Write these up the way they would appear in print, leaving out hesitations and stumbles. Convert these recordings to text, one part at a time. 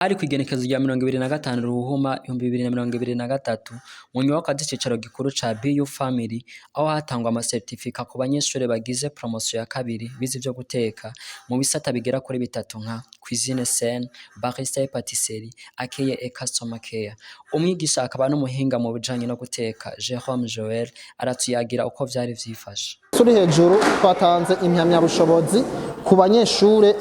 Ari kw'igenekerezo rya 25 Ruhuhuma 2023, mu nyubakwa z'icicaro gikuru ca BU Family, aho hatangwa amasertifika ku banyeshure bagize promotion ya kabiri bize ivyo guteka mu bisata bigera kuri bitatu nka cuisine saine, barista et pâtisserie, accueil et customer care. Umwigisha akaba n'umuhinga mu bijanye no guteka, Jerome Joel, aratuyagira uko vyari vyifashe. Turi hejuru, twatanze impamyabushobozi ku banyeshure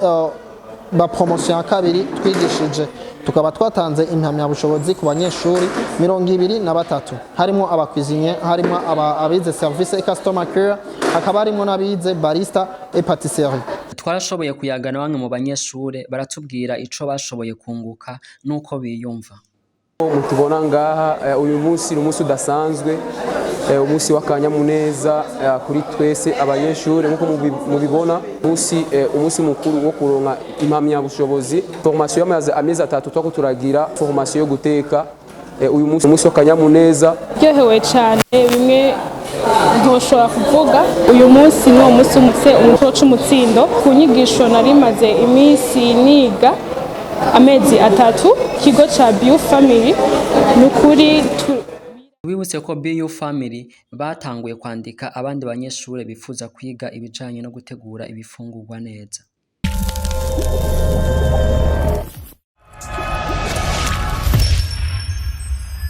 ba promotion ya kabiri twigishije. Tukaba twatanze impamyabushobozi ku banyeshuri 23, harimo aba cuisinier, harimo abize service et customer care, hakaba harimo n'abize barista et pâtisserie. Twarashoboye kuyagana bamwe mu banyeshure, baratubwira ico bashoboye kunguka n'uko biyumva. Mutubona ngaha uyu munsi ni umunsi udasanzwe, umunsi w'akanyamuneza kuri twese abanyeshuri. Nk'uko mubibona, umunsi mukuru wo kuronka impamyabushobozi. Formation y'amazi amezi 3 twako turagira formation yo guteka. Uyu munsi, umunsi w'akanyamuneza. Ryohewe cyane, bimwe ntoshobora kuvuga. Uyu munsi ni umunsi umuco c'umutsindo ku nyigisho nari maze iminsi niga amezi 3, ikigo ca BU Family. Ni ukuri. Wibutse ko BU Family batanguye kwandika abandi banyeshure bifuza kwiga ibijanye no gutegura ibifungurwa neza.